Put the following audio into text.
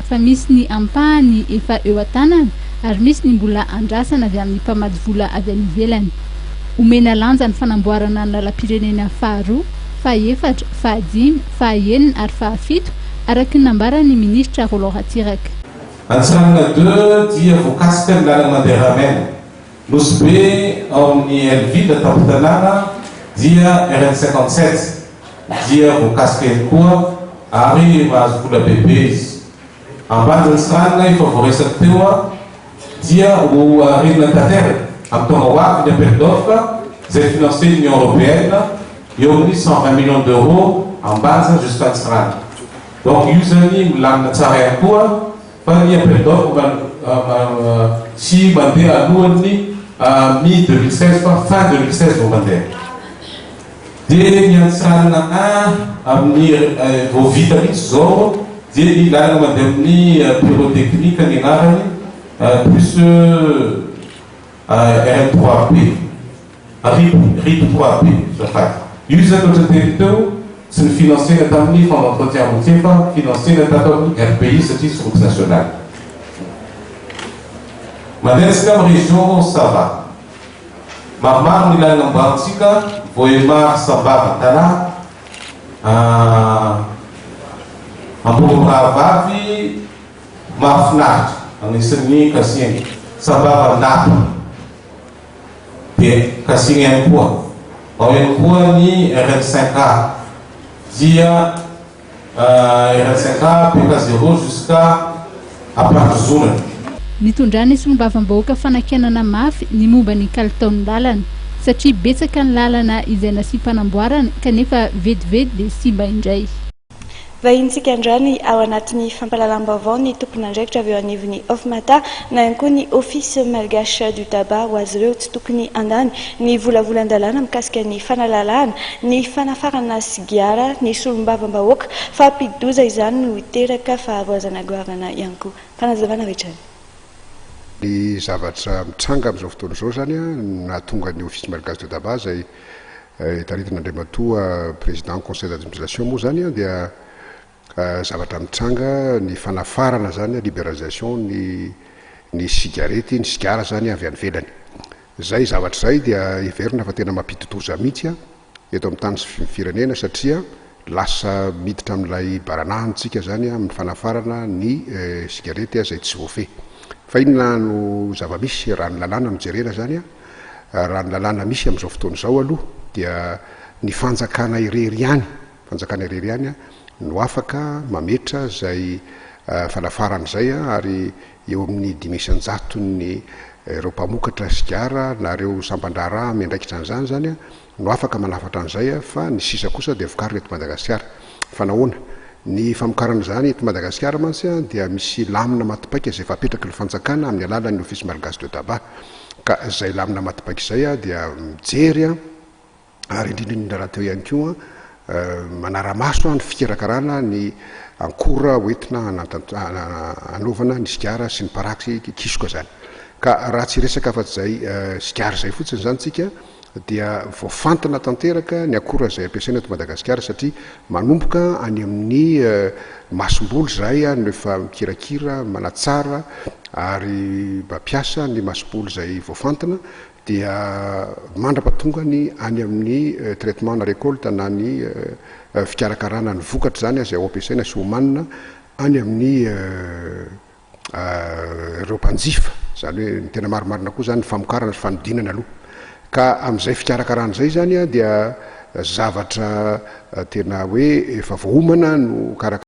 fa misy ny ampahany efa eo an-tanana ary misy ny mbola andrasana avy amin'ny mpamatsy vola avy any ivelany. Omena lanja ny fanamboarana ny lalam-pirenena faharoa, fahaefatra, fahadimy, fahaenina ary fahafito, araka ny nambaran'ny minisitra Roland Ratsiraka. Antsiranana deux dia voakasika ny lalana mandeha Ramena. Nosy Be ao amin'ny Aile Ville tampon-tanàna dia RN 57 dia voakasika ihany koa ary mahazo vola bebe izy. Ambanja Antsiranana efa voaresaka teo dia ho arenina tanteraka amin'ny taona ho avy ny appel d'offre izay financer Union Européenne eo amin'ny 120 millions d'euros Ambanja jusqu'à Antsiranana. Donc io zany milamina tsara ihany koa fa ny appel d'offre tsy mandeha alohan'ny mi 2016 fa fin 2016 vao mandeha. Dia ny Antsiranana un amin'ny vao vita mihitsy zao dia ny lalana mandeha amin'ny pyrotechnique ny anarany plus RN 3 B, RIP, RIP 3 B azafady. Io zany ohatra teny teo tsy ny financena tamin'ny fonds d'entretien routier fa financena tato amin'ny RPI satria tsy route nationale. Mandeha antsika amin'ny région Sava. Maromaro ny lalana amboarintsika, Vohemar Sambava Tana, Ambohimirahavaby Mahafinaritra, anisan'ny kasihina, Sambava Andapa dia kasihina ihany koa. Ao ihany koa ny RN 5 A dia RN 5 A PK 0 jusqu'à Ampandrozonana. Nitondran'ny solombavambahoaka fanakianana mafy ny momba ny kalitaon'ny lalana satria betsaka ny lalana izay nasiam-panamboarana kanefa vetivety dia simba indray. Vahinintsika androany ao anatin'ny fampahalalam-baovao ny tompon'andraikitra avy eo anivon'ny OFMATA na ihany koa ny Office Malgache du Tabac. Ho azy ireo, tsy tokony handany ny volavolan-dalàna mikasika ny fanalalahana ny fanafarana sigara ny solombavambahoaka fa hampidi-doza izany no hiteraka fahavoazana goavana ihany koa. Fanazavana avy hatrany. Ny zavatra mitranga amin'izao fotoana izao izany nahatonga ny Office Malgache du Tabac izay taritin'Andriamatoa Président Conseil d'administration moa izany dia zavatra mitranga ny fanafarana izany, liberalisation ny ny sigarety, ny sigara izany avy any ivelany. Izay zavatra izay dia heverina fa tena mampidi-doza mihitsy eto amin'ny tany sy ny firenena satria lasa miditra amin'ilay baranahiny tsika izany amin'ny fanafarana ny sigarety izay tsy voafehy. Fa inona no zava-misy raha ny lalàna no jerena izany? Raha ny lalàna misy amin'izao fotoana izao aloha dia ny fanjakana irery ihany, fanjakana irery ihany no afaka mametra izay fanafarana izay ary eo amin'ny 105% ireo mpamokatra sigara na ireo sampan-draharaha miandraikitra an'izany izany no afaka manafatra an'izay fa ny sisa kosa dia vokarina eto Madagasikara. Fa nahoana? Ny famokarana izany eto Madagasikara mantsy dia misy lamina maty paika izay efa apetraky ny fanjakana amin'ny alalan'ny Office Malgache de Tabac. Ka izay lamina maty paika izay dia mijery ary indrindra indrindra rahateo ihany koa manara-maso ny fikarakarana ny ankora hoentina hanaovana ny sigara sy ny paraky kisoka izany. Ka raha tsy hiresaka afa-tsy izay sigara izay fotsiny izany tsika dia voafantina tanteraka ny akora izay ampiasaina eto Madagasikara satria manomboka any amin'ny masomboly izahay no efa mikirakira, manatsara ary mampiasa ny masomboly izay voafantina dia mandra-pahatongany any amin'ny traitement na récolte na ny fikarakarana ny vokatra izany izay ho ampiasaina sy homanina any amin'ny ireo mpanjifa, izany hoe ny tena marimarina koa izany ny famokarana sy fanodinana aloha. Ka amin'izay fikarakarana izay izany dia zavatra tena hoe efa voaomana no karakaraina.